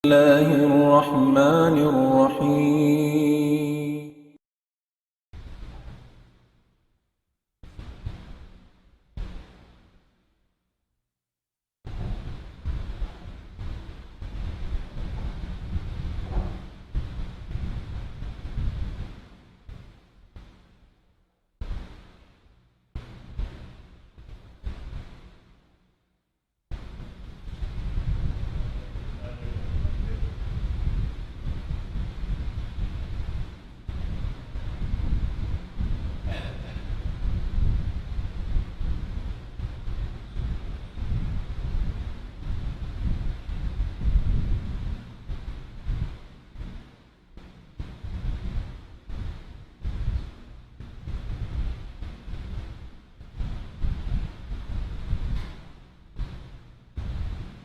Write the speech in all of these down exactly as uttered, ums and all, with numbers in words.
الله الرحمن الرحيم.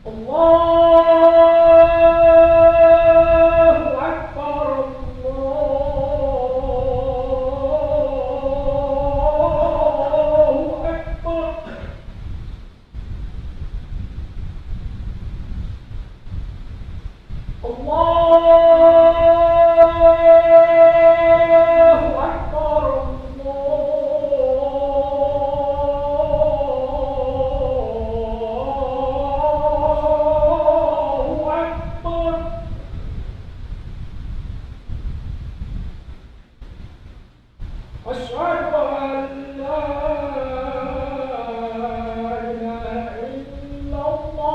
الله أكبر، الله أكبر. الله أكبر، الله أكبر. أشهد أن لا إله إلا الله.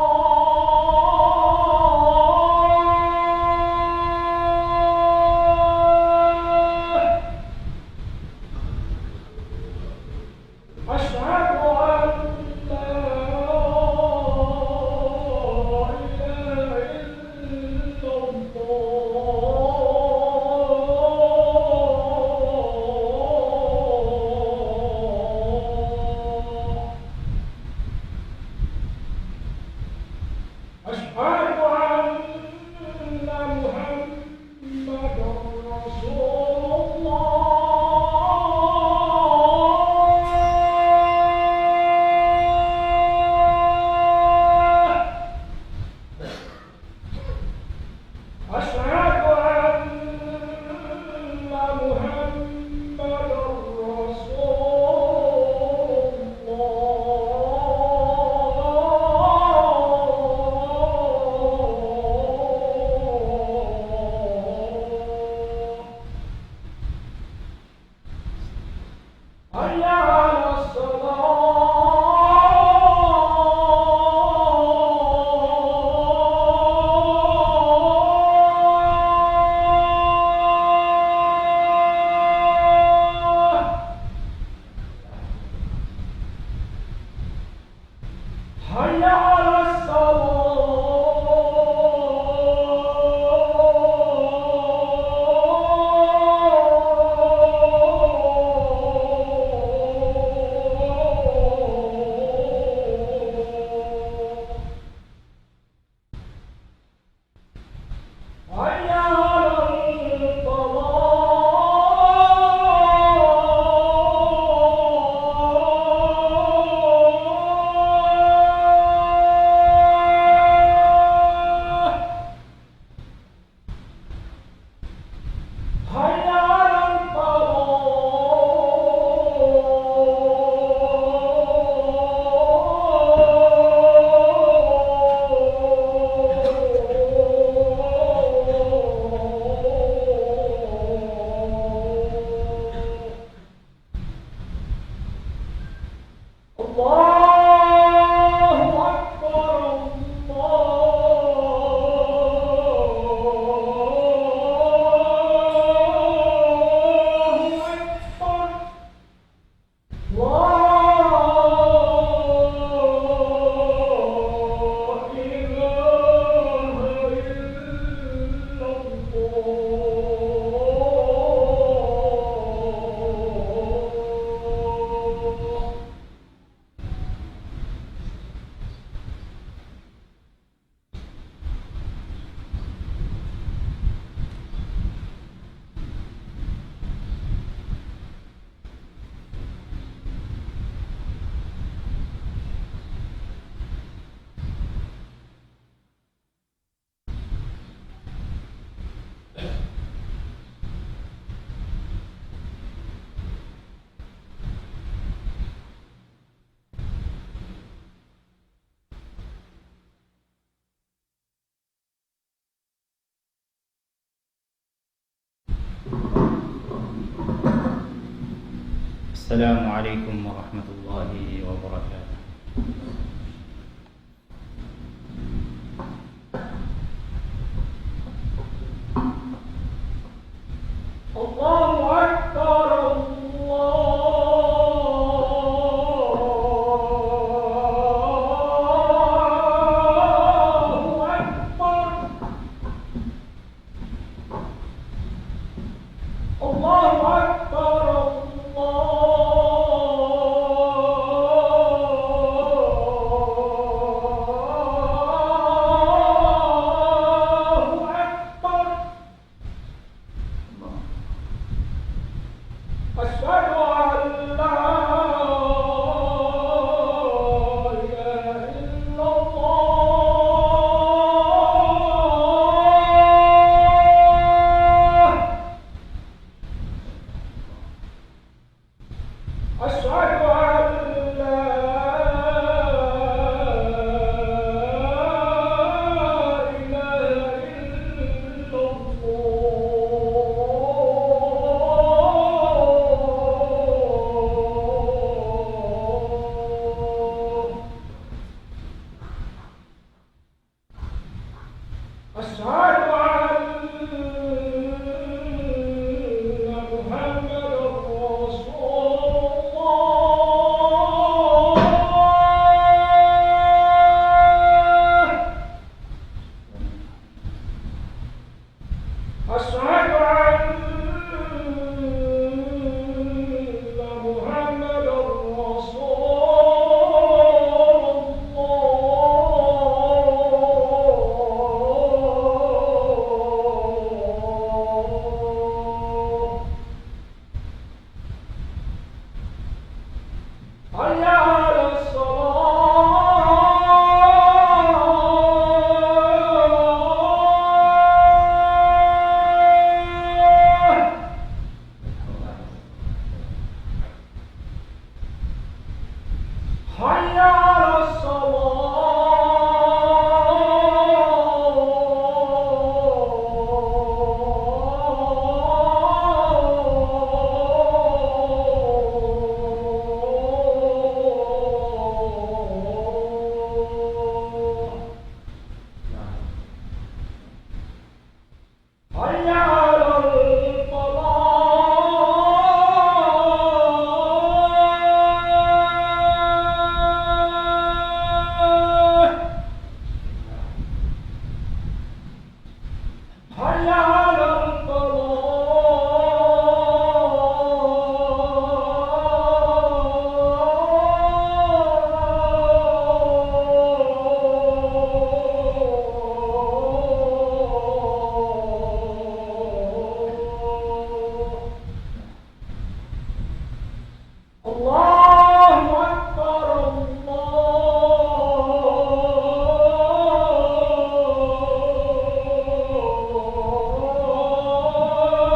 السلام عليكم ورحمة الله وبركاته. الله أكبر، الله أكبر. الله أكبر، الله أكبر. أشهد أن لا إله إلا الله. أشهد أن لا إله إلا الله. أشهد أن محمدا رسول الله. أشهد أن محمدا رسول الله. حي على الصلاة. حي على الصلاة. حي على الفلاح. حي على الفلاح. الله أكبر،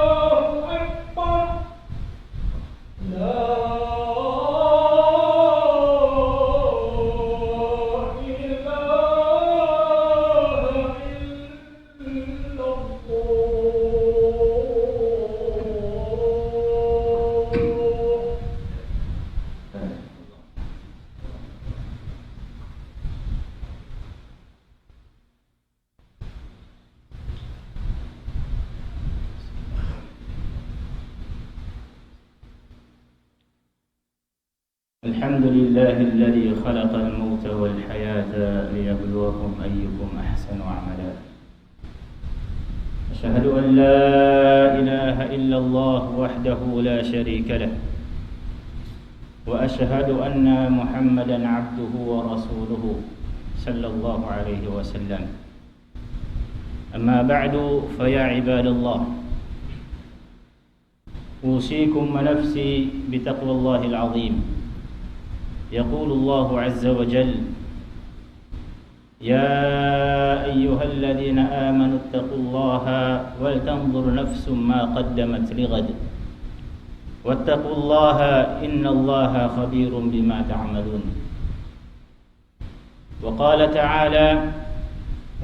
الله أكبر. لا إله إلا الله. الحمد لله الذي خلق الموت والحياة ليبلوكم أيكم أحسن عملا. أشهد أن لا إله إلا الله وحده لا شريك له، وأشهد أن محمدا عبده ورسوله، صلى الله عليه وسلم. أما بعد، فيا عباد الله، أوصيكم ونفسي بتقوى الله العظيم. يقول الله عز وجل: يا أيها الذين آمنوا اتقوا الله ولتنظر نفس ما قدمت لغد واتقوا الله إن الله خبير بما تعملون. وقال تعالى: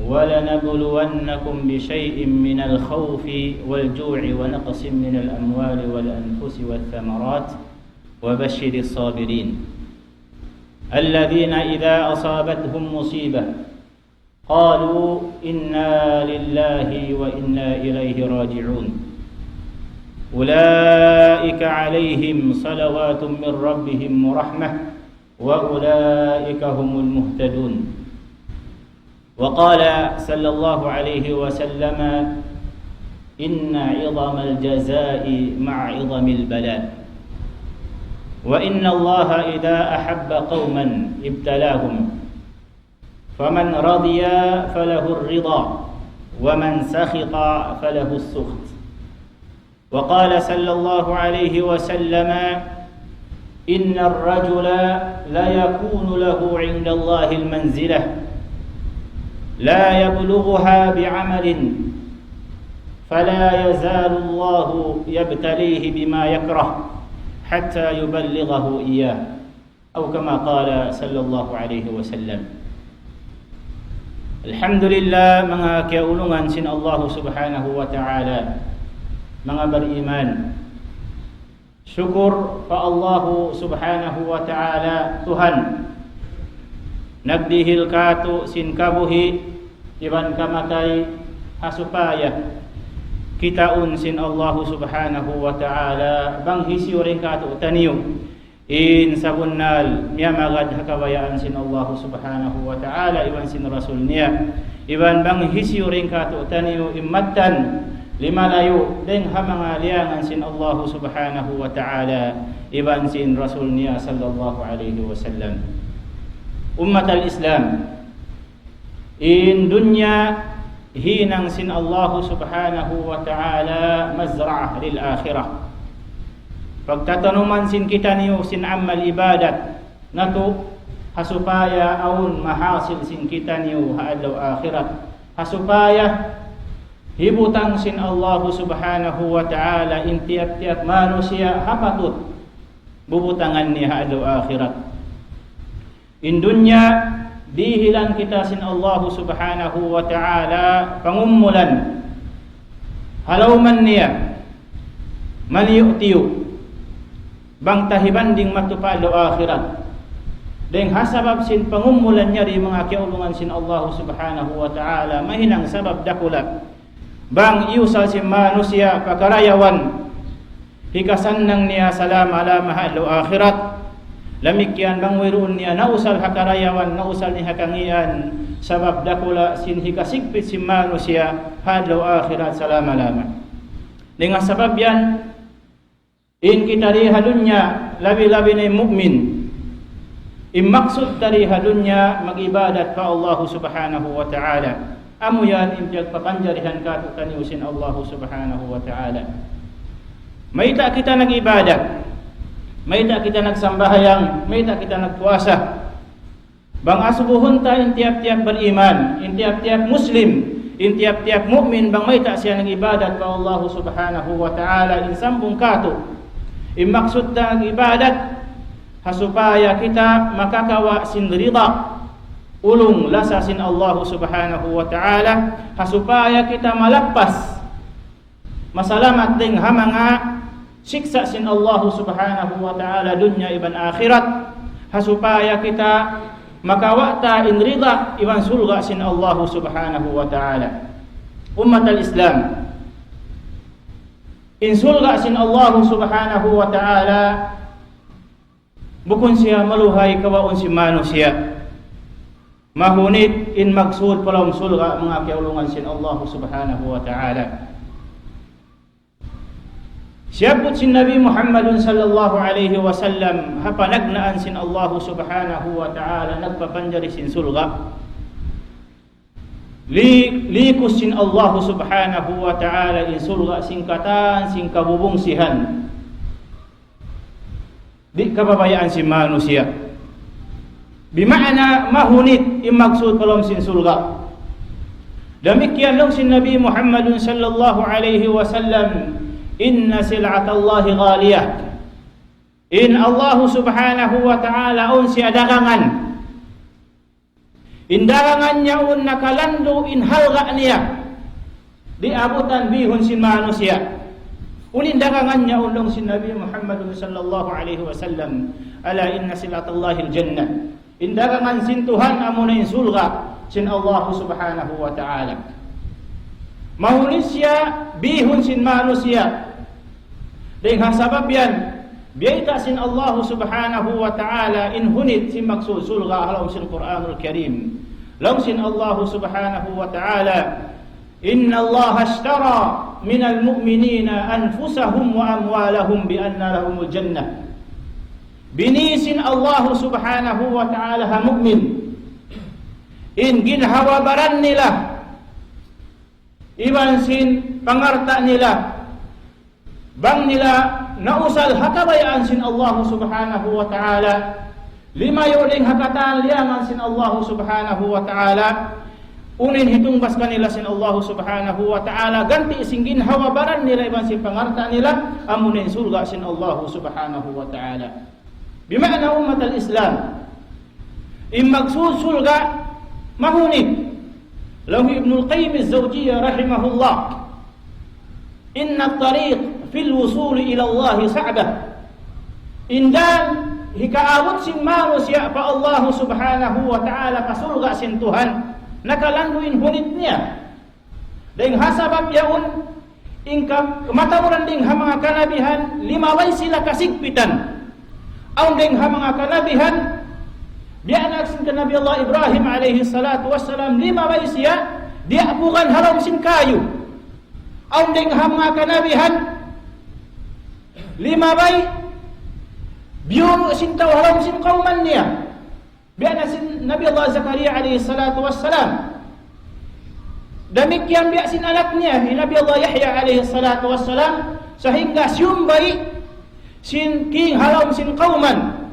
ولنبلونكم بشيء من الخوف والجوع ونقص من الأموال والأنفس والثمرات وبشر الصابرين الذين إذا أصابتهم مصيبة قالوا إنا لله وإنا إليه راجعون. أولئك عليهم صلوات من ربهم ورحمة وأولئك هم المهتدون. وقال صلى الله عليه وسلم: إن عظم الجزاء مع عظم البلاء، وإن الله إذا أحب قوما ابتلاهم، فمن رضي فله الرضا، ومن سخط فله السخط. وقال صلى الله عليه وسلم: إن الرجل ليكون له عند الله المنزلة لا يبلغها بعمل، فلا يزال الله يبتليه بما يكره حتى يبلغه إياه. أو كما قال صلى الله عليه وسلم. Alhamdulillah, manga kiyaulungan sin Allahu Subhanahu wa Ta'ala, manga bariman. Sukur pa Allahu Subhanahu wa Ta'ala, Tuhan. Nagdihil kātu' sin kabuhi' iban kamatay, ha supaya kitaun sin Allahu Subhanahu wa Ta'ala bang hisiyu dayn kātu'niyu in sabunnal miyamagad ha kabayaan sin Allahu Subhanahu wa Ta'ala iban sin Rasul niya. Iban bang hisiyu dayn kātu'niyu in mattan limalayu' dayn ha manga liyangan sin Allahu Subhanahu wa Ta'ala iban sin Rasul niya sallallahu alayhi wasallam. Ummatal Islam, in dunya hinang sin Allahu Subhanahu wa Ta'ala مزرعة للآخرة. Pagtatanuman sin kitaniyu sin amal ibadat natu', ha supaya awn mahasil sin kitaniyu ha adlaw akhirat. Ha supaya hibutang sin Allahu Subhanahu wa Ta'ala in tiyap-tiyap manusiya' ha patut bubutangan niya ha adlaw akhirat. In dunya, dihilan kita sin Allahu Subhanahu wa Ta'ala pangumulan ha lawman niya, maliyu'-tiyu', bang ta hibanding madtu pa adlaw akhirat. Dayn ha sabab sin pangumulan niya di manga kiyaulungan sin Allahu Subhanahu wa Ta'ala, mahinang sabab dakula'. Bang iyusal sin manusiya' pa karayawan, hikasannang niya salama-lama ha adlaw akhirat. Damikkiyan bang wayruun niya nausal ha karayawan, nausal niya ha kangīan, sabab dakula' sin hikasigpit sin manusiya' ha adlaw akhirat salama-lama. Dayn ha sabab yan, in kita di ha dunya, labi-labi na in mu'min, in maksud ta di ha dunya, mag-ibadat pa Allahu Subhanahu wa Ta'ala. Amu yan in piyagpapanjarihan kātu'niyu sin Allahu Subhanahu wa Ta'ala. Mayta' kita nag-ibadat, mayta' kita nagsambahayang, mayta' kita nagpuasa. Bang asubuhun ta in tiyap-tiyap bariman, in tiyap-tiyap Muslim, in tiyap-tiyap mu'min, bang mayta' siya nag-ibadat pa Allahu Subhanahu wa Ta'ala, in sambung kātu'. In maksud ta nag-ibadat, ha supaya kita makakawa' sin rida, ulung lasa sin Allahu Subhanahu wa Ta'ala, ha supaya kita malappas masalamat dayn ha manga siksa' sin Allahu Subhanahu wa Ta'ala dunya iban akhirat, ha supaya kita makawa' ta in rida iban surga' sin Allahu Subhanahu wa Ta'ala. Ummatal Islam, in surga' sin Allahu Subhanahu wa Ta'ala, bukun siya maluhay kawaun sin manusiya'. Mahunit in magsud pa lawm surga', manga kiyaulungan sin Allahu Subhanahu wa Ta'ala. Siyabbut sin Nabi Muhammadun sallallahu alayhi wasallam, ha panagnaan sin Allahu Subhanahu wa Ta'ala, nagpapanjari sin surga'. Li-, likus sin Allahu Subhanahu wa Ta'ala in surga' sin katan sin kabubungsihan. Di' kababayaan sin manusiya'. Bima'na mahunit in magsud pa lawm sin surga'. Damikkiyan laung sin Nabi Muhammadun sallallahu alayhi wasallam, إن سلعة الله غالية. In Allahu Subhanahu wa Ta'ala awn siya dagangan. In dagangan niya yaun nakalandu' in halga' niya. Di' abutan bihun sin manusiya'. Unu in dagangan niya? Laung sin Nabi Muhammad sallallahu alayhi wasallam, ألا إن سلعة الله الجنة. In dagangan sin Tuhan amuna in surga' sin Allah subhanahu wa ta'ala. Mahunit siya bihun sin manusiya'. Dayn ha sabab yan, biyayta' sin Allah subhanahu wa ta'ala in hunit sin maksud surga' ha lawm sin Qur'anul Karim. Laung sin Allah subhanahu wa ta'ala, إن الله اشترى من المؤمنين أنفسهم وأموالهم بأن لهم الجنة. Bini sin Allah subhanahu wa ta'ala ha mu'min in ginhawa-baran nila iban sin pangalta' nila, bang nila nausal ha kabayaan sin Allah subhanahu wa ta'ala, limayu' dayn ha katan liyangan sin Allah subhanahu wa ta'ala, unu in hitungbas kanila sin Allah subhanahu wa ta'ala, ganti' sin ginhawa-baran nila iban sin pangalta' nila, amuna in surga' sin Allah subhanahu wa ta'ala. Bima'na ummatal Islam, in maksud surga' mahunit. Laung Ibnul Qayyim al-Jawziyya rahimahullah, إن الطريق في الوصول إلى الله صعبة. In dan hikaabut sin manusiya' pa Allah subhanahu wa ta'ala, pa surga' sin Tuhan, nakalandu' in hunit niya. Dayn ha sabab yaun, in ka-, kamatauran dayn ha manga kanabihan, limabay sila kasigpitan. Awn dayn ha manga kanabihan, biya' na sin kan Nabi Allah Ibrahim alayhi salatu wassalam, limabay siya, diyapugan ha lawm sin kayu. Awn dayn ha manga kanabihan, limabay, biyunu' sin tau ha lawm sin kawman niya. Biya' na sin Nabi Allah Zakaria alayhi salatu wassalam. Damikkiyan biya' sin anak niya, hi Nabi Allah Yahya alayhi salatu wassalam, sahingga siyumbay sin king ha lawm sin kawman.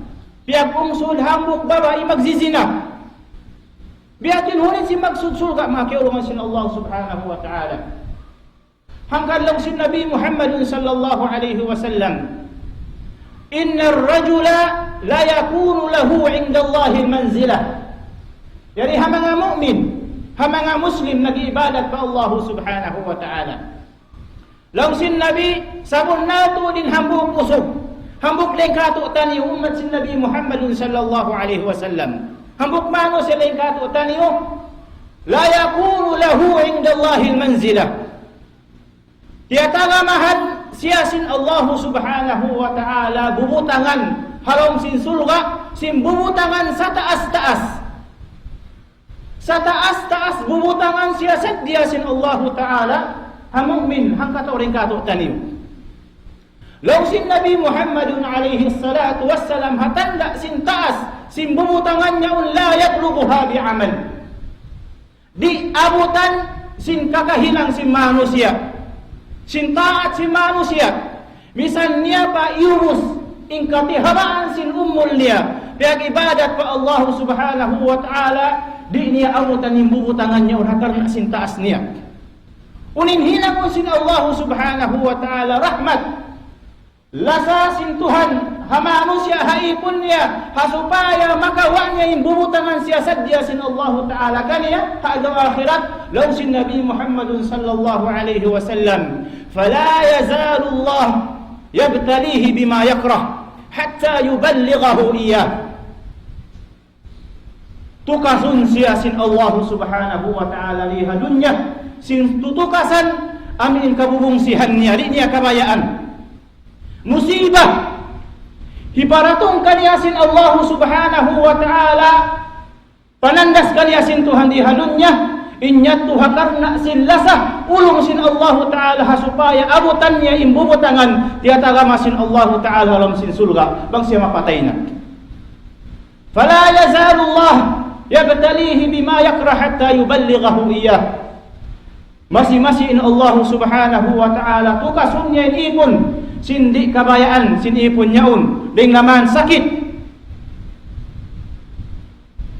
Piyag-ungsud hambuuk babai magzizina. Biya' ha yan in hunit sin maksud surga', manga kiyaulungan sin Allah subhanahu wa ta'ala. Hangkan laung sin Nabi Muhammad sallallahu alayhi wasallam, إن الرجل ليكون له عند الله منزلة. Yari ha manga mu'min, ha manga Muslim nag-iibadat pa Allah subhanahu wa ta'ala. Laung sin Nabi, sabunnal tuud in hambuuk usug, hambuuk dayn kātu'niyu ummat sin Nabi Muhammad sallallahu alayhi wasallam, hambuuk manusiya' dayn kātu'niyu, لا يكون له عند الله منزلة. Tiyatagamahan siya sin Allah subhanahu wa ta'ala bubutangan ha lawm sin surga', sin bubutangan sataas-taas. Sataas-taas bubutangan siya sadja sin Allah ta'ala ha mu'min, hangkatau dayn kātu'niyu. Laung sin Nabi Muhammad alayhi salatu wassalam, ha tanda' sin taas sin bubutangan niya yaun, لا يبلغها بعمل. Di' abutan sin kakahinang sin manusiya', sin taat sin manusiya'. Misan niya pa iyubus in katihabaan sin umul niya, piyag-ibadat pa Allah subhanahu wa ta'ala, di' niya abutan in bubutangan niya yaun ha karna' sin taas niya. Unu in hinangun sin Allah subhanahu wa ta'ala? Rahmat. Lasa sin Tuhan ha manusiya' ha ipun niya, ha supaya makawa' niya in bubutangan siya sadja sin Allahu Ta'ala kaniya ha adlaw akhirat. Laung sin Nabi Muhammadun sallallahu alayhi wasallam, فلا يزال الله يبتليه بما يكره حتى يبلغه إياه. Tukasun siya sin Allah Subhanahu wa Ta'ala di ha dunya sin tutukasan amu in kabubungsihan niya, di' niya kabayaan. Musibah hiparatung kaniya sin Allah Subhanahu wa Ta'ala, panandas kaniya sin Tuhan di ha dunya, in yadtu ha karna' sin lasa ulung sin Allah Ta'ala ha supaya abutan niya in bubutangan tiyatagama sin Allah Ta'ala ha lawm sin surga' bang siya mapatay na. فلا يزال الله يبتليه بما يكره حتى يبلغه إياه. Masi-masi in Allah Subhanahu wa Ta'ala tukasun niya in ipun sin di' kabayaan sin ipun yaun, dayn ha manga sakit.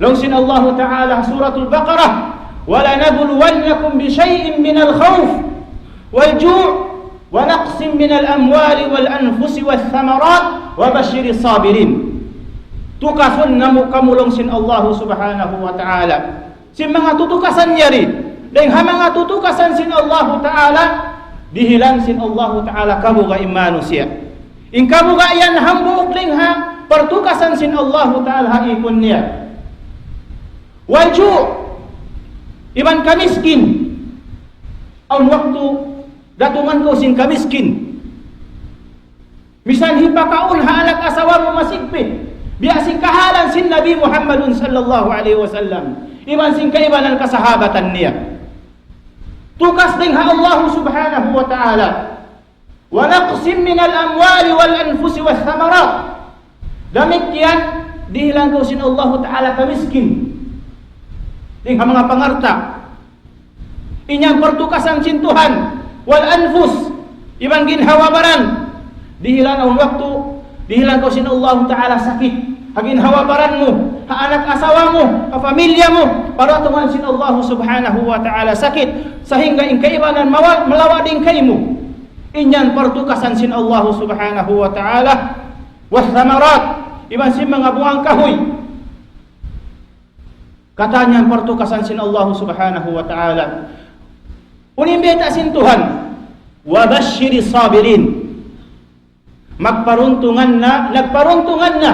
Laung sin Allah Ta'ala, Suratul Baqarah, ولنبلونكم بشيء من الخوف والجوع ونقص من الأموال والأنفس والثمرات وبشر الصابرين. Tukasun namu' kamu laung sin Allah Subhanahu wa Ta'ala sin manga tutukasan yari. Dayn ha manga tutukasan sin Allah Ta'ala, dihilan sin Allahu Ta'ala kabuga' in manusiya'. In kabuga' yan hambuuk dayn ha partukasan sin Allahu Ta'ala ha ipun niya. Wal ju', iban kamiskin. Awn waktu datungan kaw sin kamiskin. Misan hipakaun ha anak asawa mu masigpit. Biya' sin kahalan sin Nabi Muhammadun sallallahu alayhi wasallam. Iban sin kaibanan kasahabatan niya. Tukas dayn ha Allahu subhanahu wa ta'ala. ونقص من الأموال والأنفس والثمرات. Damikkiyan, dihilan kaw sin Allahu Ta'ala kamiskin. Dayn ha manga pangalta'. In yan partukasan sin Tuhan. والأنفس. Iban ginhawa-baran. Dihilan awn waktu, dihilan kaw sin Allahu Ta'ala sakit. Ha ginhawa-baran mu, ha anak asawa mu, ha pamilya mu, paratukan sin Allahu subhanahu wa ta'ala sakit. Sahingga in kaibanan mawa-, malawa' dayn kaymu. In yan partukasan sin Allahu subhanahu wa ta'ala. والثمرات, iban sin manga bunga kahuy. Katan yan partukasan sin Allahu subhanahu wa ta'ala. Unu in bayta' sin Tuhan. وبشر الصابرين. Magparuntungan na, nagparuntungan na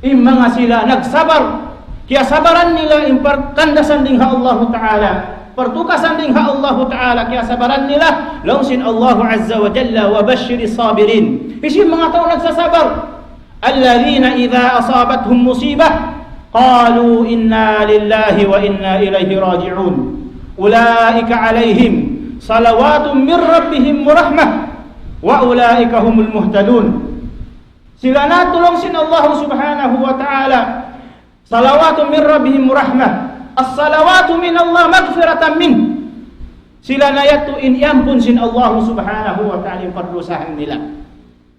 in manga sila nagsabar. Kiyasabaran nila in partandasan dayn ha Allahu Ta'ala. Partukasan dayn ha Allahu Ta'ala, kiyasabaran nila. Laung sin Allahu Azza wa Jalla, وبشر الصابرين. Hisiyu in manga tau nagsasabar? الذين إذا أصابتهم مصيبة قالوا إنا لله وإنا إليه راجعون. أولئك عليهم صلوات من ربهم ورحمة وأولئك هم المهتدون. Sila na, laung sin Allah subhanahu wa ta'ala, صلوات من ربهم ورحمة. الصلوات من الله مغفرة منه. Sila na yadtu in iyampun sin Allah subhanahu wa ta'ala in pardusahan nila.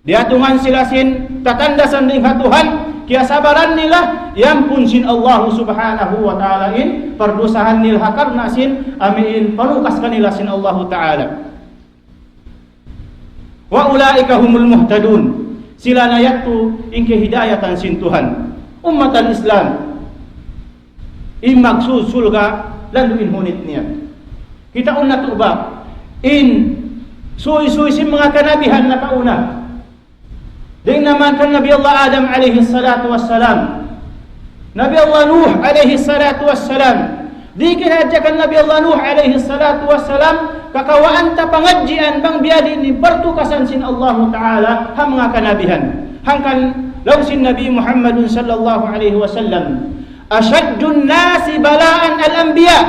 Diyatungan sila sin tatandasan dayn ha Tuhan, kiyasabaran nila, iyampun sin Allah subhanahu wa ta'ala in pardusahan nila ha karna' sin amu in panukas kanila sin Allah ta'ala. وأولئك هم المهتدون. Sila na yadtu in kiyahidayatan sin Tuhan. Ummat al-Islam. In magsud surga', landu' in hunit niya. Kitaun natu' ba in suysuy sin manga kanabihan nakauna. Dayn naman kan Nabi Allah Adam alayhi salatu wassalam. Nabi Allah Nuh alayhi salatu wassalam. Di' kinadja kan Nabi Allah Nuh alayhi salatu wassalam kakawaan ta pangadjian bang biyadiin in partukasan sin Allahu Ta'ala ha manga kanabihan. Hangkan laung sin Nabi Muhammadun sallallahu alayhi wasallam, أشد الناس بلاء الأنبياء.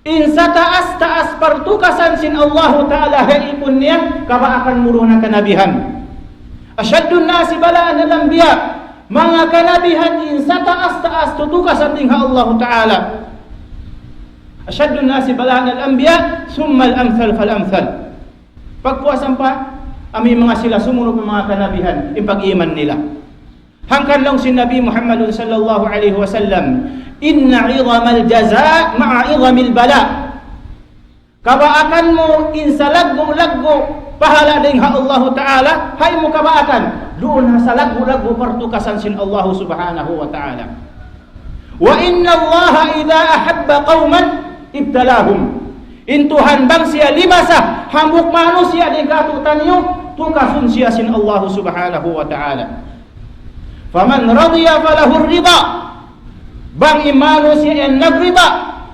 In sataas-taas partukasan sin Allahu Ta'ala ha ipun niya, kabaakan muruna kanabihan. أشد الناس بلاء الأنبياء. Manga kanabihan in sataas-taas tutukasan dayn ha Allahu Ta'ala. أشد الناس بلاء الأنبياء ثم الأمثل فالأمثل. Pagpuas ampa, amu in manga sila sumunud pa manga kanabihan, in pag-iman nila. Hangkan laung sin Nabi Muhammadun sallallahu alayhi wasallam, إن عظم الجزاء مع عظم البلاء. Kabaakan mu in salaggu'-laggu' pahala dayn ha Allahu Ta'ala, hay mu kabaakan, duun ha salaggu'-laggu' partukasan sin Allahu subhanahu wa ta'ala. وإن الله إذا أحب قوما ابتلاهم. In Tuhan bang siya limasa hambuuk manusiya' dayn kātu'niyu, tukasun siya sin Allahu subhanahu wa ta'ala. فمن رضي فله الرضا. Bang in manusiya' yan nagrida,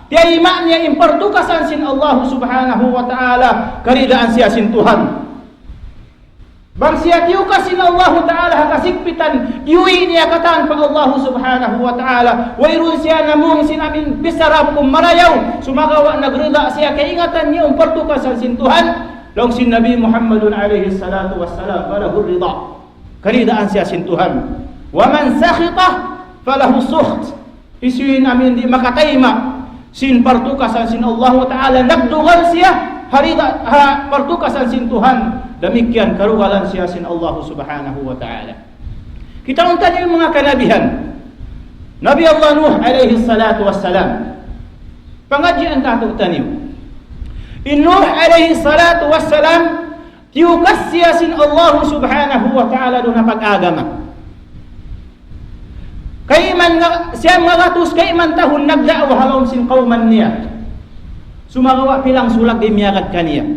tiyayma' niya in partukasan sin Allahu subhanahu wa ta'ala, karidaan siya sin Tuhan. Bang siya tiyukas sin Allahu Ta'ala ha kasigpitan, iyuwi' niya katan pa Allahu Subhanahu wa Ta'ala. Wayruun siya namung sin amu in bichara bukun marayaw, sumagawa' nagrida siya, kaingatan niya in partukasan sin Tuhan. Laung sin Nabi Muhammadun alayhi salatu wassalam, فله الرضا. Karidaan siya sin Tuhan. ومن سخط فله السخط. Hisiyu in amu in di' makatayma' sin partukasan sin Allahu Ta'ala, nagdugal siya ha rida, ha partukasan sin Tuhan, damikkiyan karugalan siya sin Allahu Subhanahu wa Ta'ala. Kitaun taniyu in manga kanabihan. Nabi Allah Nuh alayhi salatu wassalam. Pangadjian kātu'niyu. In Nuh alayhi salatu wassalam, tiyukas siya sin Allahu Subhanahu wa Ta'ala duun ha pag-agama. Kayman nga, siyam nga gatus kayman tahun nagda'wa ha lawm sin kawman niya. Sumagawa' pilang sulag di' miyagad kaniya.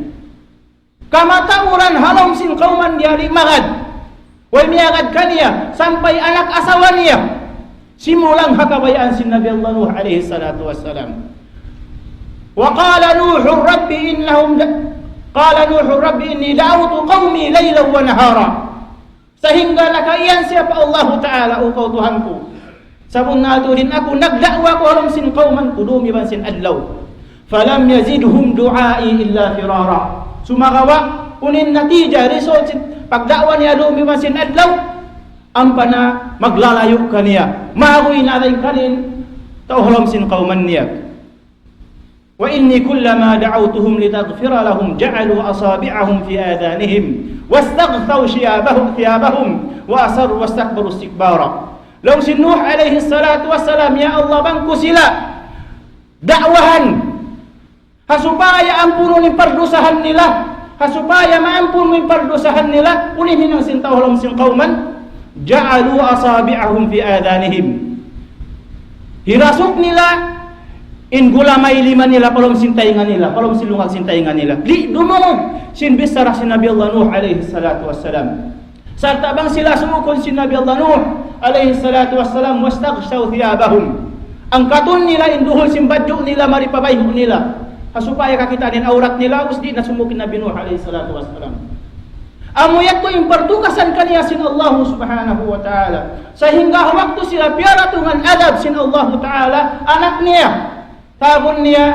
Kamatauran ha lawm sin kawman niya di' magad. Way miyagad kaniya, sampay anak asawa niya. Simulang ha kabayaan sin Nabi Allah Nuh alayhi salatu wassalam. وقال نوح رب إنهم د-، قال نوح رب إني دعوت قومي ليلا ونهارا. Sahingga nakaiyan siya pa Allahu Ta'ala, "O kaw Tuhan ku, sabunnal tuud in aku nagda'wa ku ha lawm sin kawman ku dum iban sin adlaw. فلم يزدهم دعائي إلا فرارا." Sumagawa', unu in natija, result sin pagda'wa niya dum iban sin adlaw, ampa na maglalayu' kaniya. Maguy na dayn kaniya, tau ha lawm sin kawman niya. وإني كلما دعوتهم لتغفر لهم جعلوا أصابعهم في آذانهم واستغشوا ثيابهم، ثيابهم وأصروا واستكبروا استكبارا. Laung sin Nuh alayhi salatu wassalam, "Ya Allah, bang ku sila da'wahan, ha supaya ampunun in pardusahan nila, ha supaya maampun mu in pardusahan nila, unu in hinang sin tau ha lawm sin kawman?" جعلوا أصابعهم في آذانهم. Hirasuk nila in gulamay lima nila pa lawm sin taynga nila, pa lawm sin lungag sin taynga nila. Di' dumungug sin bichara sin Nabi Allah Nuh alayhi salatu wassalam. Sarta' bang sila suukun sin Nabi Allah Nuh alayhi salatu wassalam, واستغشوا ثيابهم. Angkatun nila in duhul sin badju' nila, mari pa bayhu' nila. Ha supaya kakitaan in awrat nila, ubus di' na sumuk in Nabi Nuh alayhi salatu wassalam. Amu yadtu in partukasan kaniya sin Allah Subhanahu wa Ta'ala. Sahingga ha waktu sila piyaratungan adab sin Allah Ta'ala, anak niya, tawagun niya,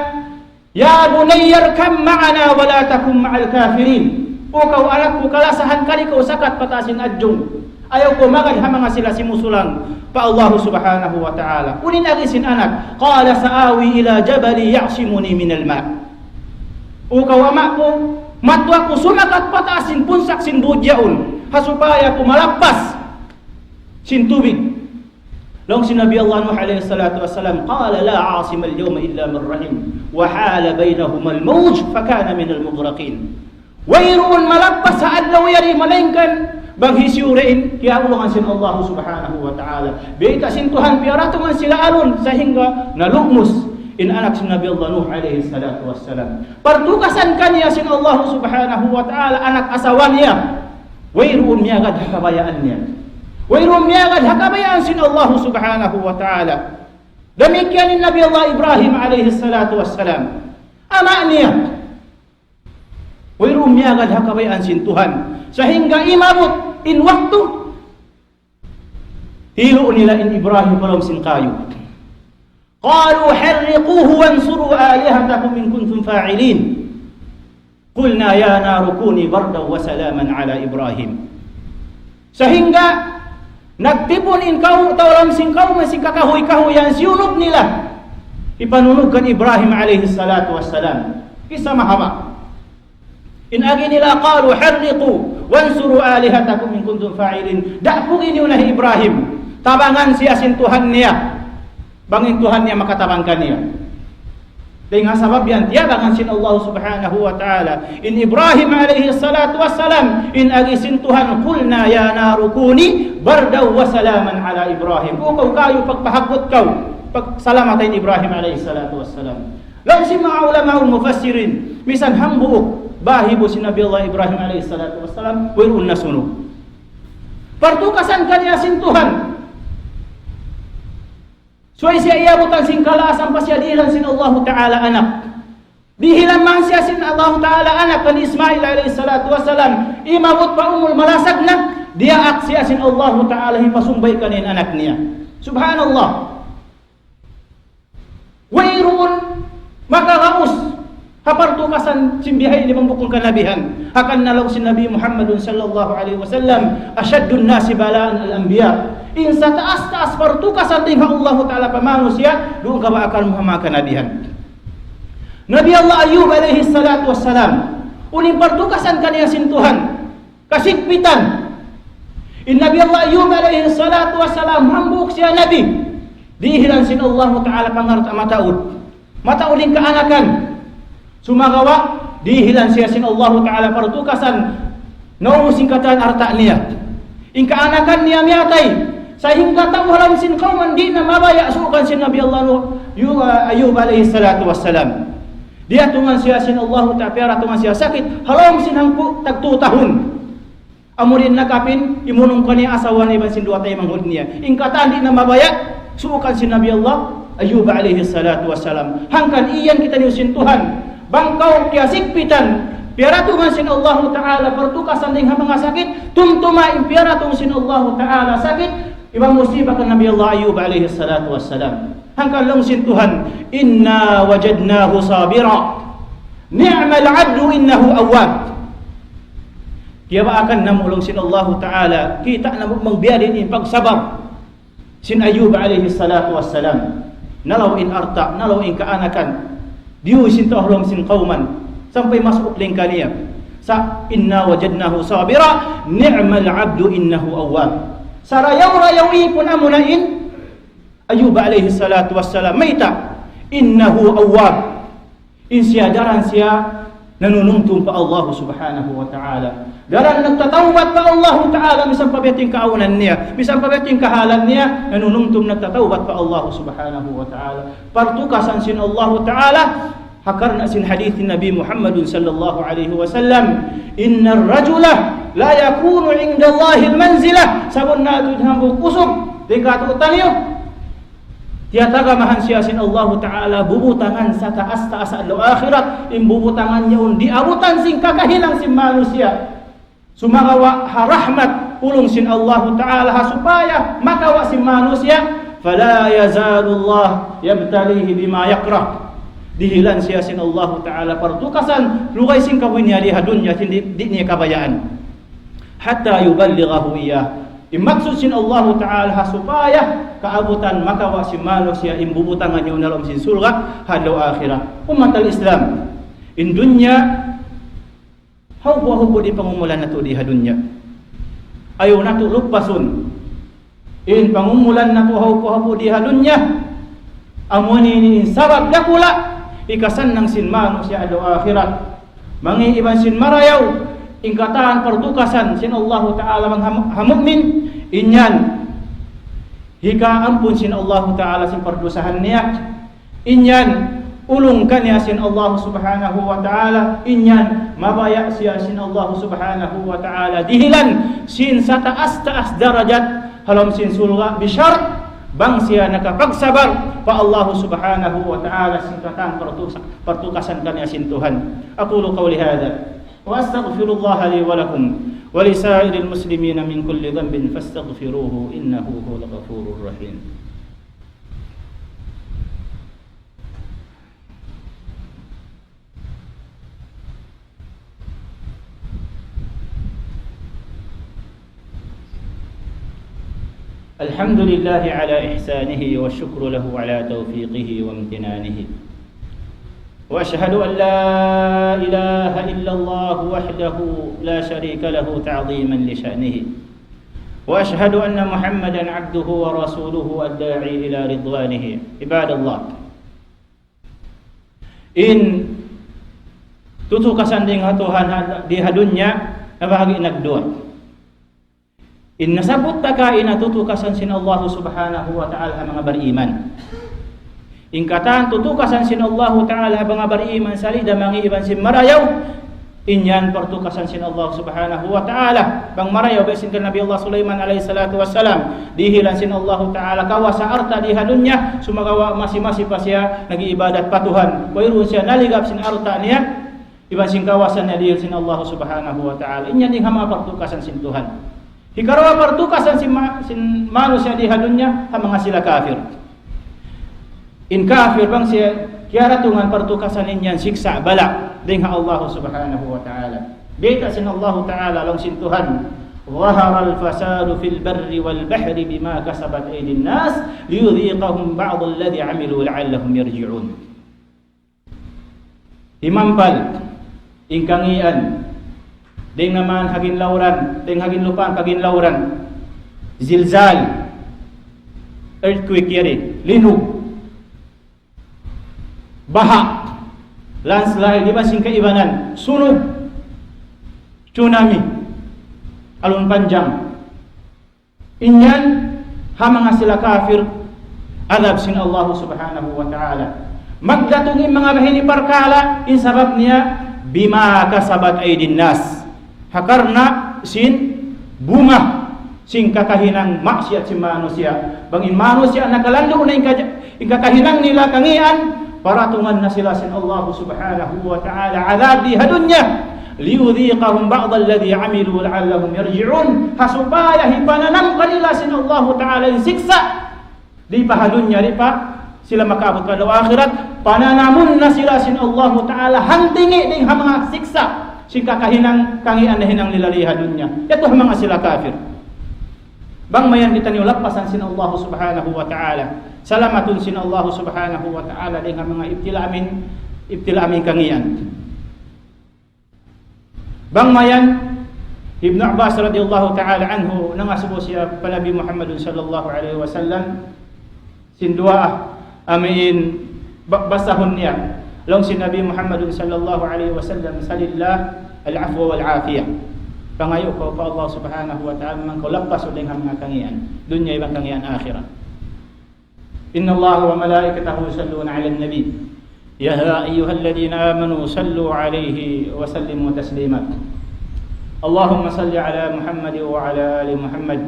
يا بني اركب معنا ولا تكن مع الكافرين. O kaw anak ku, kalasahan kari kaw sakat pa taas sin adjung. Ayaw kaw magad ha manga sila simusulang pa Allah Subhanahu wa Ta'ala. Unu in agi sin anak? قال سآوي إلى جبل يعصمني من الماء. O kaw ama' ku, madtu aku sumakat pa taas sin punsak sin bud yaun, ha supaya aku malappas sin tubig. Laung sin Nabi Allah Nuh alayhi salatu wassalam, قال لا عاصم اليوم إلا من رحم وحال بينهما الموج فكان من المغرقين. Wayruun malappas ha adlaw yari malaingkan bang hisiyu da in kiyaulungan sin Allah Subhanahu wa Ta'ala. Bayta' sin Tuhan, piyaratungan sila alun, sahingga nalumus in anak sin Nabi Allah Nuh alayhi salatu wassalam. Partukasan kaniya sin Allah Subhanahu wa Ta'ala, anak asawa niya. Wayruun miyagad ha kabayaan niya. Wayruun miyagad ha kabayaan sin Allah Subhanahu wa Ta'ala. Damikkiyan in Nabi Allah Ibrahim alayhi salatu wassalam. Ama' niya. Wayruun miyagad ha kabayaan sin Tuhan. Sahingga imabut in waktu, hilu' nila in Ibrahim pa lawm sin kayu. قالوا حرقوه وانصروا آلهتكم إن كنتم فاعلين. قلنا يا نار كوني بردا وسلاما على إبراهيم. Sahingga nagtipun in kaw-, tau ha lawm sin kawman sin kakahuy-kahuyan, siyunug nila. Hipanunug kan Ibrahim alayhi salatu wassalam. Kissa mahaba'. In agi nila, قالوا حرقوه وانصروا آلهتكم إن كنتم فاعلين. Da'pugi niyu na hi Ibrahim. Tabangan siya sin Tuhan niya. Bang in Tuhan niya makatabang kaniya. Dayn ha sabab yan, tiyabangan sin Allah Subhanahu wa Ta'ala in Ibrahim alayhi salatu wassalam, in agi sin Tuhan, قلنا يا نار كوني بردا وسلاما على إبراهيم. O kaw kayu, pagpahaggut kaw, pagsalamata in Ibrahim alayhi salatu wassalam. Laung sin manga ulama mufassirin, misan hambuuk bahibu sin Nabi Allah Ibrahim alayhi salatu wassalam, wayruun nasunug. Partukasan kaniya sin Tuhan. Subay siya iyabutan sin kalaas ampa siya dihilan sin Allahu Ta'ala anak. Dihilan man siya sin Allahu Ta'ala anak kan Ismail alayhi salatu wassalam. Imabut pa umul malasag na, diyaak siya sin Allahu Ta'ala hipasumbay kaniya in anak niya. Subhanallah. Wayruun makaraus ha partukasan sin bihaini bang bukun kanabihan. Hangkan na laung sin Nabi Muhammadun sallallahu alayhi wasallam, أشد الناس بلاء الأنبياء. In sataas-taas partukasan dayn ha Allahu Ta'ala pa manusiya', duun ka ba akan muha manga kanabihan. Nabi Allah Ayub alayhi salatu wassalam, unu in partukasan kaniya sin Tuhan? Kasigpitan. In Nabi Allah Ayub alayhi salatu wassalam, hambuuk siya nabi. Dihilan sin Allahu Ta'ala pangarta' mataud. Mataud in kaanakan. Sumagawa', dihilan siya sin Allahu Ta'ala partukasan. Naubus in katan alta' niya. In kaanakan niya miyatay. Sahingga tau ha lawm sin kawman di' na mabaya' suukan sin Nabi Allah Nuh, Yu-, Ayub alayhi salatu wassalam. Diyatungan siya sin Allahu Ta'ala, piyaratungan siya sakit, ha lawm sin hangpu' tagtū tahun. Amu in nakapin, imunung kaniya asawa niya iban sin duwa taymanghud niya. In katan di' na mabaya', suukan sin Nabi Allah Ayyub alayhi salatu wassalam. Hangkan iyan kitaniyu sin Tuhan. Bang kaw kiyasigpitan, piyaratungan sin Allahu Ta'ala, partukasan dayn ha manga sakit, tumtuma in piyaratung sin Allahu Ta'ala sakit, iban musiba kan Nabi Allah Ayyub alayhi salatu wassalam. Hangkan laung sin Tuhan, إنا وجدناه صابرا نعم العبد إنه أواب. Kiyabaakan namu' laung sin Allahu Ta'ala, kita' namu' bang biya' diin in pagsabar sin Ayyub alayhi salatu wassalam. Nalaw' in alta', nalaw' in kaanakan. Diyuy sin tau ha lawm sin kawman. Sampay masuuk dayn kaniya. Sa' إنا وجدناه صابرا نعم العبد إنه أواب. Sarayaw-rayaw ipun amuna in Ayyub alayhi salatu wassalam. Mayta'? إنه أواب. In siya daran siya nanunumtum pa Allah Subhanahu wa Ta'ala. Daran nagtatawbat pa Allah Ta'ala, misan pa biya' diin kaawnan niya, misan pa biya' diin kahalan niya, nanunumtum nagtatawbat pa Allah Subhanahu wa Ta'ala. Partukasan sin Allah Ta'ala, ha karna' sin hadith Nabi Muhammad sallallahu alayhi wasallam, إن الرجل لا يكون عنده منزلة. Sabunnal tuud hambuuk usug, di' katu' taniyu. Tiyatagamahan siya sin Allahu Ta'ala bubutangan sataas-taas adlaw akhirat, in bubutangan yaun di' abutan sin kakahinang sin manusiya'. Sumagawa' ha rahmat, ulung sin Allahu Ta'ala ha supaya makawa' sin manusiya', فلا يزال الله يبتليه بما يكره. Dihilan siya sin Allahu Ta'ala partukasan, lugay sin kabuhi' niya di ha dunya, di', di' niya kabayaan. حتى يبلغه إياه. In maksud sin Allahu Ta'ala ha supaya kaabutan makawa' sin manusiya' in bubutangan niya ha lawm sin surga' ha adlaw akhirat. Ummatal Islam, in dunya, hawpu-hawpu di' pangumulan natu' di ha dunya. Ayaw natu' lupasun. In pangumulan natu' hawpu-hawpu di ha dunya, amu ini in sabab dakula' hikasannang sin manusiya' adlaw akhirat. Mangi' iban sin marayaw, in katan partukasan sin Allahu Ta'ala bang ha, ha mu'min, in yan hikaampun sin Allahu Ta'ala sin pardusahan niya. In yan, ulung kaniya sin Allah Subhanahu wa Ta'ala. In yan, mabaya' siya sin Allah Subhanahu wa Ta'ala dihilan sin sataas-taas darajat ha lawm sin surga', bishart bang siya nakapagsabar pa Allah Subhanahu wa Ta'ala sin katan partus-, partukasan kaniya sin Tuhan. أقول قولي هذا وأستغفر الله لي ولكم ولسائر المسلمين من كل ذنب فاستغفروه إنه هو الغفور الرحيم. الحمد لله على إحسانه والشكر له على توفيقه وامتنانه. وأشهد أن لا إله إلا الله وحده لا شريك له تعظيما لشأنه. وأشهد أن محمدا عبده ورسوله الداعي إلى رضوانه. عباد الله. In tutukasan dayn ha Tuhan ha, di ha dunya, nabahagi' nagduwa. In nasabbut ta kaina tutukasan sin Allah Subhanahu wa Ta'ala ha manga bariman. In katan tutukasan sin Allah Ta'ala ha manga bariman, salida mangi' iban sin marayaw. In yan partukasan sin Allah Subhanahu wa Ta'ala. Bang marayaw, biya' sin kan Nabi Allah Sulaiman alayhi salatu wassalam, dihilan sin Allah Ta'ala kawasa alta' di ha dunya, sumagawa' masi-masi pa siya nag-iibadat pa Tuhan. Wayruun siya naligap sin alta' niya, iban sin kawasa niya dihil sin Allah Subhanahu wa Ta'ala. In yan in ha manga partukasan sin Tuhan. Hikaruwa partukasan sin ma-, sin manusiya' di ha dunya, ha manga sila kafir. In kafir bang siya kiyaratungan partukasan in yan siksa' bala' dayn ha Allah Subhanahu wa Ta'ala. Bayta' sin Allah Ta'ala laung sin Tuhan, ظهر الفساد في البر والبحر بما كسبت أيدي الناس ليذيقهم بعض الذي عملوا لعلهم يرجعون. Himampal in kangīan, dayn ha manga haginlauran, dayn ha haginlupaan, haginlauran, zilzal, earthquake yari, linug, baha', landslide, iban sin kaibanan, sunug, tsunami, alun panjang. In yan, ha manga sila kafir, adab sin Allah Subhanahu wa Ta'ala. Magdatung in manga baha' ini parkala', in sabab niya, بما كسبت أيدي الناس. Ha karna' sin bunga sin kakahinang maksiat sin manusiya'. Bang in manusiya' nakalandu' na in kaj-, in kakahinang nila kangīan, paratungan na sila sin Allah Subhanahu wa Ta'ala adab di ha dunya. ليذيقهم بعض الذي عملوا لعلهم يرجعون. Ha supaya hipananam kanila sin Allah Ta'ala in siksa'. Di' pa ha dunya, di' pa sila makaabut pa adlaw akhirat, pananamun na sila sin Allahu Ta'ala, hantingi' dayn ha manga siksa', sin kakahinang, kangīan nahinang nila di ha dunya. Yadtu ha manga sila kafir. Bang mayan kitaniyu lappasan sin Allah Subhanahu wa Ta'ala, salamatun sin Allah Subhanahu wa Ta'ala dayn ha manga ibtila' amin, ibtila' amin kangīan. Bang mayan, Ibnu Abbas radiyallahu ta'ala anhu, nangasubu siya pa Nabi Muhammadun sallallahu alayhi wasallam, sin duwaa, amuin ba-, basahun niya. Laung sin Nabi Muhammadun sallallahu alayhi wasallam, سل الله العفو والعافية. Pangayu' kaw pa Allah Subhanahu wa Ta'ala, bang kaw lappasun dayn ha manga kangīan dunya iban kangīan akhirat. إن الله وملائكته يصلون على النبي، يا أيها الذين آمنوا صلوا عليه وسلموا تسليما. اللهم صل على محمد وعلى آل محمد،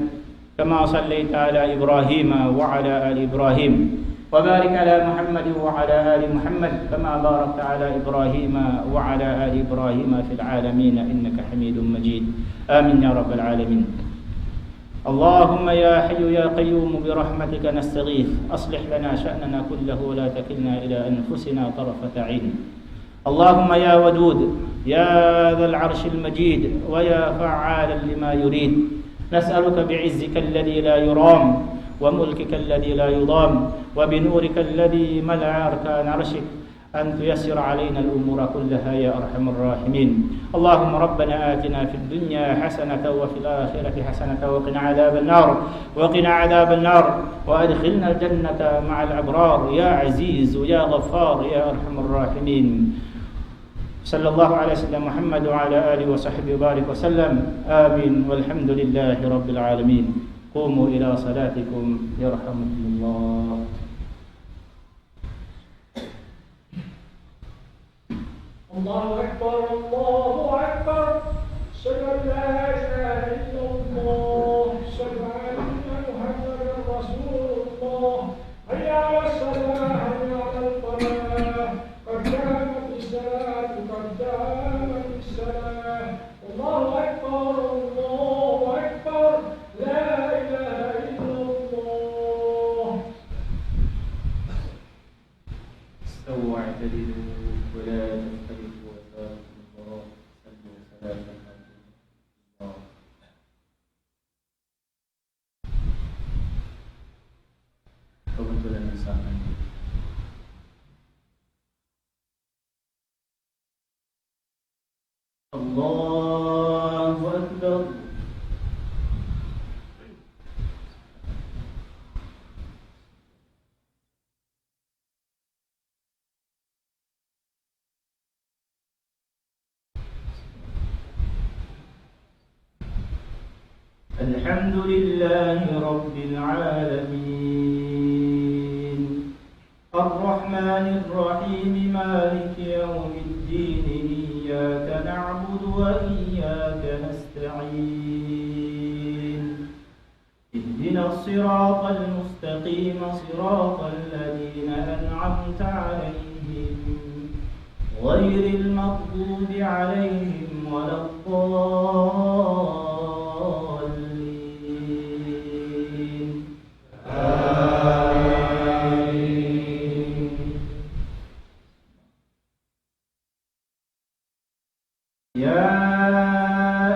كما صليت على إبراهيم وعلى آل إبراهيم، وبارك على محمد وعلى آل محمد، كما باركت على إبراهيم وعلى آل إبراهيم في العالمين إنك حميد مجيد. آمين يا رب العالمين. اللهم يا حي يا قيوم برحمتك نستغيث، أصلح لنا شأننا كله ولا تكلنا إلى أنفسنا طرفة عين. اللهم يا ودود، يا ذا العرش المجيد، ويا فعالا لما يريد، نسألك بعزك الذي لا يرام، وملكك الذي لا يضام، وبنورك الذي ملأ أركان عرشك، أن تيسر علينا الأمور كلها يا أرحم الراحمين. اللهم ربنا آتنا في الدنيا حسنة وفي الآخرة حسنة وقنا عذاب النار، وقنا عذاب النار، وأدخلنا الجنة مع الأبرار يا عزيز يا غفار يا أرحم الراحمين. صلى الله على سيدنا محمد وعلى آله وصحبه وبارك وسلم. آمين. والحمد لله رب العالمين. قوموا إلى صلاتكم يرحمكم الله. الله أكبر، الله أكبر. أشهد أن لا إله إلا الله. أشهد أن محمدا رسول الله. حي على الصلاة، حي على الفلاح. قد قامت الصلاة، قد قامت الصلاة. الله أكبر، الله أكبر. لا إله إلا الله. استووا واعتدلوا ولا تختلفوا وساووا بالقرآن. صلوا صلاة الفجر. Kebetulan sa akin. الله أكبر. الحمد لله رب العالمين. الرحمن الرحيم. مالك يوم الدين. إياك نعبد وإياك نستعين. اهدنا الصراط المستقيم، صراط الذين أنعمت عليهم، غير المغضوب عليهم ولا الضالين. آمين. يا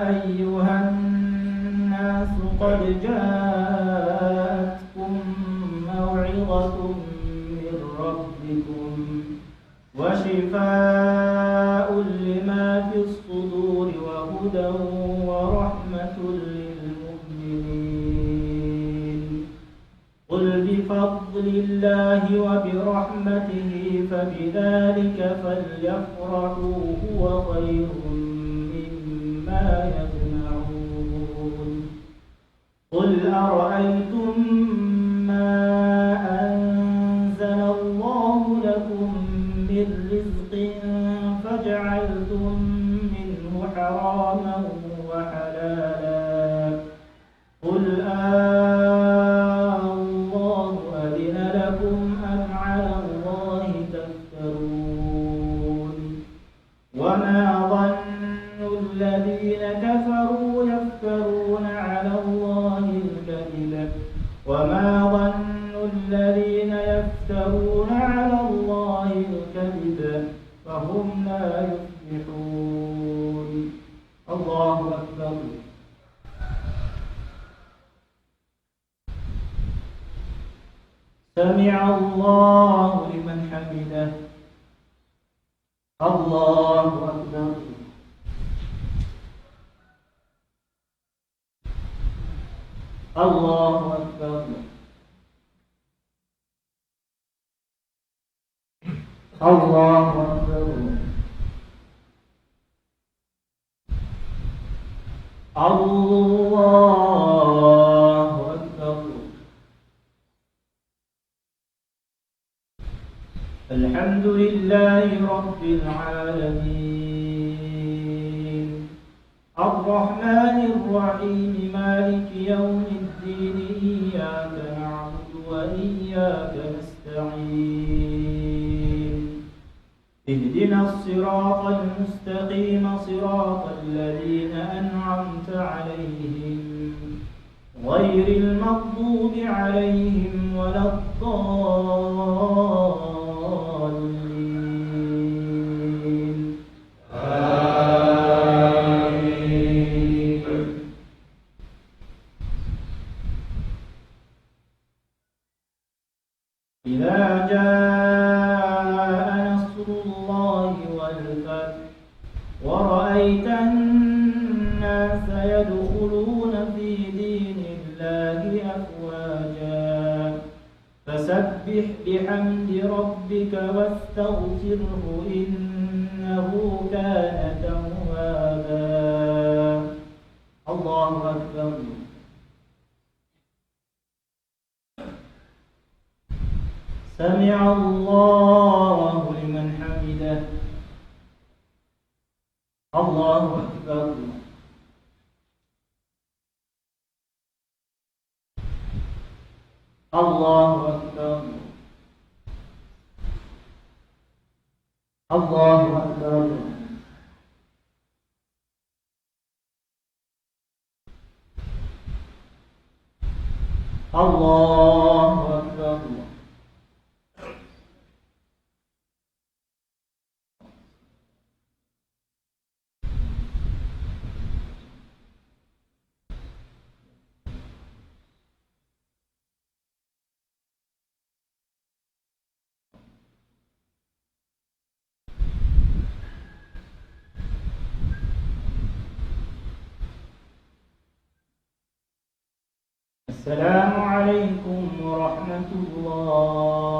أيها الناس قد جاءتكم موعظة من ربكم وشفاء لما في الصدور وهدى ورحمة للمؤمنين. قل بفضل الله وبرحمته فبذلك فليفرحوا هو خير مما يجمعون. قل أرأيتم ما أنزل الله لكم منه حراما وحلالا. قل آه الله أذن لكم أم على الله تفترون. وما ظن الذين كفروا يفترون على الله الكذب، وما ظن الذين يفترون على الله الكذب وهم لا يفلحون. الله أكبر. سمع الله لمن حمده. الله أكبر. الله أكبر. الله أكبر. الله أكبر. الحمد لله رب العالمين. الرحمن الرحيم. مالك يوم الدين. إياك نعبد وإياك نستعين. اهدنا الصراط المستقيم. صراط الذين أنعمت عليهم غير المغضوب عليهم ولا الضالين. آمين. إذا جاء نصر الله والفتح ورأيت الناس يدخلون في دين الله أفواجا فسبح بحمد ربك واستغفره إنه كان توابا. الله أكبر. سمع الله لمن حمده. الله أكبر. الله أكبر. الله أكبر. الله أكبر. السلام عليكم ورحمة الله.